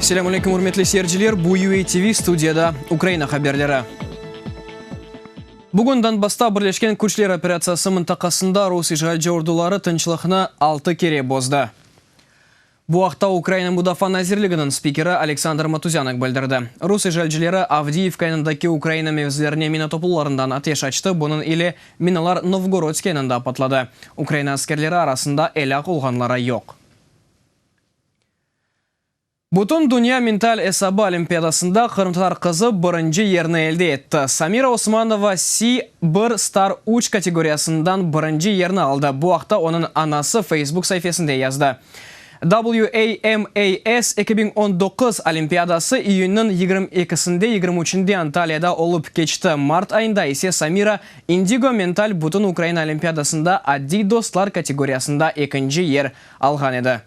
Selâm aleyküm, ürmetli seyirciler! Bu UA TV, studiyada Ukraina haberleri. Bugün Donbassta Birleşken küçler operatsiyası mıntaqasında rus işğalci orduları tınçlıqnı altı kere bozdı. Bu aqta Ukraina Mudafaa nazirliginiñ spikeri Aleksandr Matuzânok bildirdi. Rus işğalcileri Avdiyivka yanındaki Ukraina mevzilerine mina toplularından ateş açtı, bunıñ ile minalar Novgorodsk yanında patladı. Ukraina askerleri arasında elâk olğanları yoq. Bütün dünya mental esabı olimpiadasında qırımtatar qızı birinci yerni elde etti. Samira Osmanova Si bir Star üç kategoriyasından birinci yerni aldı. Bu aqta onıñ anası Facebook saifesinde yazdı. WAMAS 2019 olimpiadası iyünniñ yigirmi ekisinde, yigirmi üçünde Antaliyada olıp keçti. Mart ayında ise Samira Indigo mental bütün Ukraina olimpiadasında addiy dostlar kategoriyasında ekinci yer alğan edi.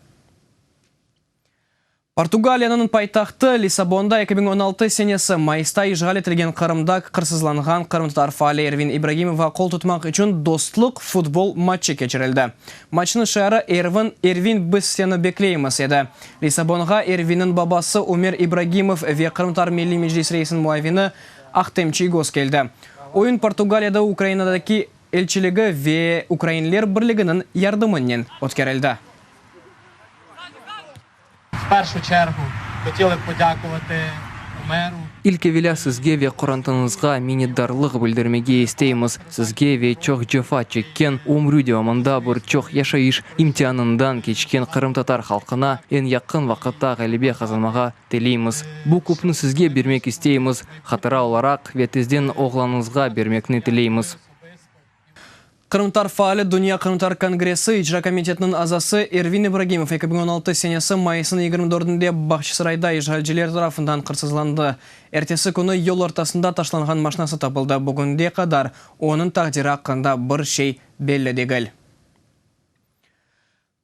Portugaliyanıñ paytahtı Lissabonda 2016 senesi mayısta işğal etilgen Qırımda qırsızlanğan qırımtatar faali Ervin İbragimovğa qol tutmaq içün dostluq futbol matçı keçirildi. Matçnıñ şiarı Ervin, Ervin, biz seni bekleymiz edi. Lissabonğa Ervinniñ babası Ümer İbragimov ve Qırımtatar Milliy Meclis reisiniñ muavini Ahtem Çiygoz keldi. Oyun Portugaliyada Ukrainadaki elçiligi ve Ukrainler birliginiñ yardımınen ötkerildi. İlk evelâ sizge ve qorantañızğa minnetdarlıq bildirmege isteymiz. Sizge ve çoq cefa çekken, ömrü devamında bir çoq yaşayış imtianından keçken qırımtatar halqına eñ yaqın vaqıtta ğalebe qazanmağa tileymiz. Bu kupnı sizge bermek isteymiz, hatıra olaraq ve tezden oğlanıñızğa bermekni tileymiz. Qırımtatar faali, Dünya qırımtatar kongressi icra komitetiniñ azası Ervin İbragimov 2016 senesi mayısnıñ yigirmi dördünde Bağçasarayda işğalciler tarafından qırsızlandı. Ertesi künü yol ortasında taşlanğan maşnası tapıldı. Bugünge qadar onıñ taqdiri aqqında bir şey belli degil.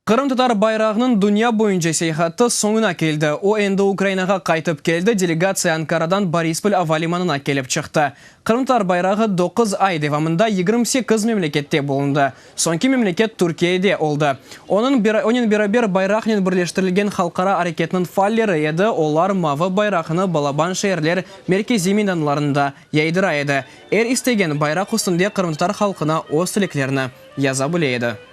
Qırımtatar bayrağınıñ dünya boyunca seyahatı soñuna keldi. O, endi Ukrainağa qaytıp keldi, delegatsiya Ankaradan Borispol ava limanına kelip çıqtı. Qırımtatar bayrağı doquz ay devamında 28 memlekette bulundı. Soñki memleket Türkiyede oldı. Onıñ onen beraber bayraqnen birleştirilgen halqara areketniñ faalleri edi, olar mavı bayraqnı balaban şeerler merkeziy meydanlarında yaydıra edi. Er istegen bayraq üstünde qırımtatar halqına öz tileklerini yaza bile edi.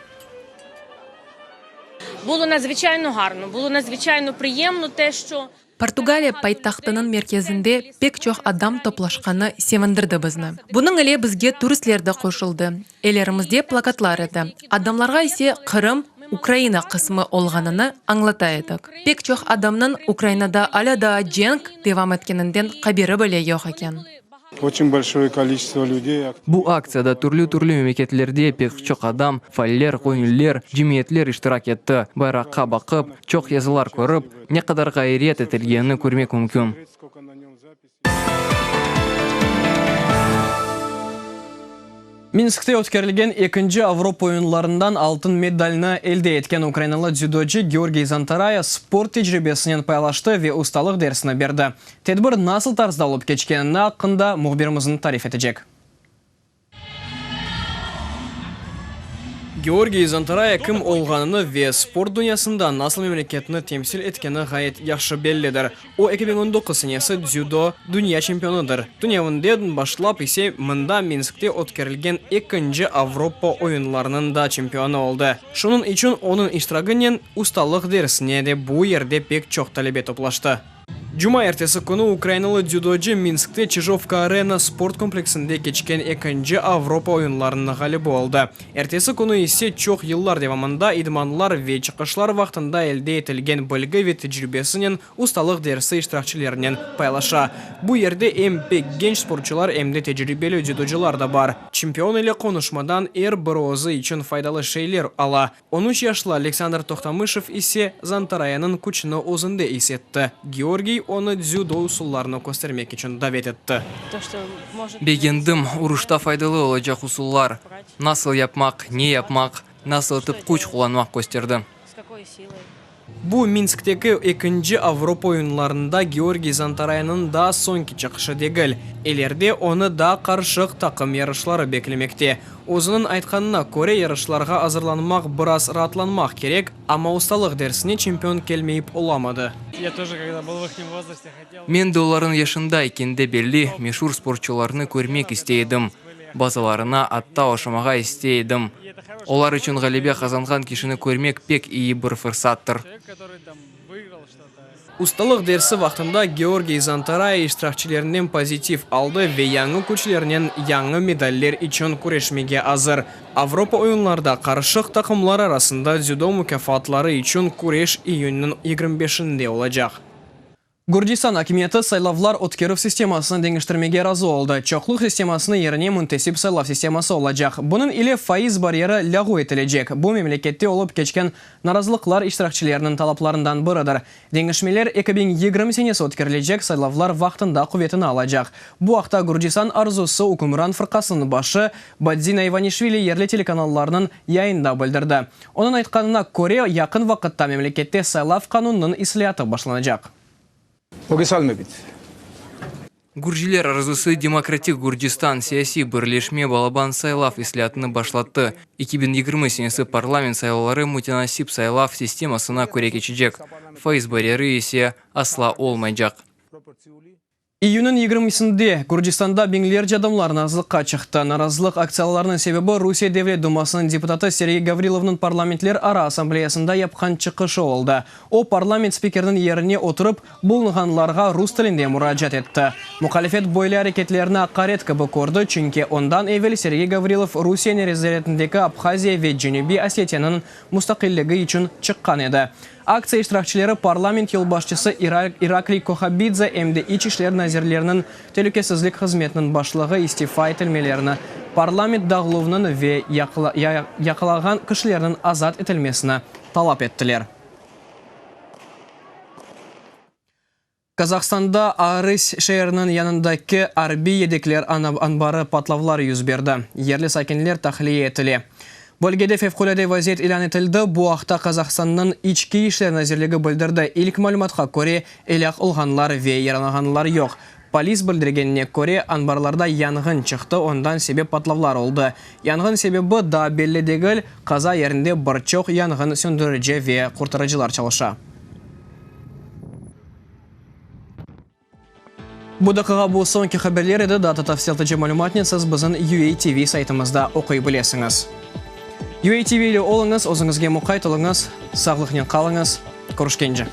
Portugaliya paytahtınıñ merkezinde pek çoq adam toplaşqanı sevindirdi bizni. Bunıñ ile bizge turistler de qoşuldı. Ellerimizde plakatlar edi, adamlarğa ise Qırım, Ukraina qısmı olğanını añlata edik. Pek çoq adamnıñ Ukrainada alâ daa cenk devam etkeninden haberi bile yoq eken. Bu aktsiyada türlü-türlü memleketlerde pek çoq adam, faaller, göñüller, cemiyetler iştirak etti. Bayraqqa baqıp, çoq yazılar körip, ne qadar ğayret etilgenini körmek mümkün. Minskte ötkerilgen ekinci Avropa oyunlarından altın medalni elde etken ukrainalı dzüdocı Georgiy Zantaraya sport tecribesinen paylaştı ve ustalıq dersini berdi. Tedbir nasıl tarzda olıp keçkenini aqqında mühbirimizin tarif etecek. Georgiy Zantaraya kim olğanını ve sport dünyasında nasıl memleketini temsil etkeni ğayet yahşı bellidir. O, 2019 senesi dzüdo dünya çempionıdır. Tünevinden başlap ise mında Minskte ötkerilgen ekinci Avropa oyunlarınıñ da çempionı oldı. Şunıñ içün onıñ iştiragınen ustalıq dersine de bu yerde pek çoq talebe toplaştı. Cumaertesi künü ukrainalı dzüdocı Minskte Çijovka Arena sport kompleksinde keçken ekinci Avropa oyunlarınıñ ğalibi oldı. Ertesi künü ise çoq yıllar devamında idmanlar ve çıqışlar vaqtında elde etilgen bilgi ve tecribesinen ustalıq dersi iştirakçilerinen paylaşa. Bu yerde em pek genç sportçular, em de tecribeli dzüdocılar da bar. Çempion ile qonuşmadan er biri özü içün faydalı şeyler ala. On üç yaşlı Aleksandr Tohtamışev ise Zantarayanıñ küçüni özünde is etti. Georgiy onı dzüdo usullarını köstermek içün davet etti. Begendim, uruşta faydalı olacaq usullar, nasıl yapmaq, ne yapmaq, nasıl etip küç qullanmaq kösterdi. Bu, Minskteki ekinci Avropa oyunlarında Georgiy Zantarayanıñ daa soñki çıqışı degil. İleride onı daa qarışıq taqım yarışları beklemekte. Özüniñ aytqanına köre, yarışlarğa azırlanmaq biraz raatlanmaq kerek, amma ustalıq dersine çempion kelmeyip olamadı. Men de olarnıñ yaşında ekende belli, meşur sportçularnı körmek istey edim. Bazılarına atta oşamağa istey edim. Olar içün ğalebe qazanğan kişini körmek pek iyi bir fırsattır. Ustalıq dersi vaqtında Georgiy Zantaraya iştirakçilerinden pozitiv aldı ve yañı küçlernen yañı medaller içün küreşmege azır. Avropa oyunlarda qarışıq taqımlar arasında dzüdo mukâfatları içün küreş iyünniñ 25-inde olacaq. Gürcistan akimiyeti saylavlar ötkerüv sistemasını deñiştirmege razı oldı. Çoqluq sistemasınıñ yerine müntesip saylav sisteması olacaq. Bunıñ ile faiz baryeri lâğu etilecek. Bu, memlekette olıp keçken narazılıqlar iştirakçileriniñ talaplarından biridir. Deñişmeler 2020 senesi ötkerilecek saylavlar vaqtında quvetini alacaq. Bu aqta Gürcistan arzusı ükümran fırqasınıñ başı Bidzina İvanişvili yerli telekanallarnıñ yayında bildirdi. Onıñ aytqanına köre, yaqın vaqıtta memlekette saylav qanunınıñ islâatı başlanacaq. Gürciler arzusı Demokratik Gürcistan siyasiy birleşme balaban saylav islâatını başlattı. 2020 senesi parlament saylavları mütenasip saylav sistemasına köre keçecek, faiz baryeri ise asla olmaycaq. İyünniñ yigirmisinde Gürcistanda biñlerce adamlar narazılıqqa çıqtı. Narazılıq aktsiyalarınıñ sebebi Rusiye Devlet Dumasınıñ deputatı Sergey Gavrilovnıñ Parlamentlerara assambleyasında yapqan çıqışı oldı. O, parlament spikeriniñ yerine oturıp, bulunğanlarğa rus tilinde muracaat etti. Muhalifet böyle areketlerni aqaret kibi kördi, çünki ondan evel Sergey Gavrilov Rusiye nezaretindeki Abhaziya ve Cenübiy Osetiyanıñ mustaqilligi içün çıqqan edi. Aktsiya iştirakçileri parlament yolbaşçısı İrakliy Kohabidze em de İç işler nazirleriniñ telükesizlik hızmetiniñ başlığı istifa etilmelerini, parlament dağıluvınıñ ve yaqalağan kişilerniñ azat etilmesini talap ettiler. Kazahstanda Arıs şeeriniñ yanındaki arbiy yedekler anbarı patlavlar yüz berdi. Yerli sakinler tahliye etile. Bölgede fevqulâde vaziyet ilân etildi. Bu aqta Kazahstannıñ İçki işler nazirligi bildirdi. İlk malümatqa köre, elâk olğanlar ve yaralanğanlar yoq. Polis bildirgenine köre, anbarlarda yanğın çıqtı, ondan sebep patlavlar oldı. Yanğın sebebi daa belli degil, qaza yerinde bir çoq yanğın söndürici ve qurtarıcılar çalışa. Bu daqiqa bu soñki haberler edi, daa da tafsilâtlıca malümatnen siz bizim UATV saytımızda oquy bilesiñiz. UATV ile oluñız, özüñizge muqayt oluñız, sağlıqnen qalıñız, körüşkence!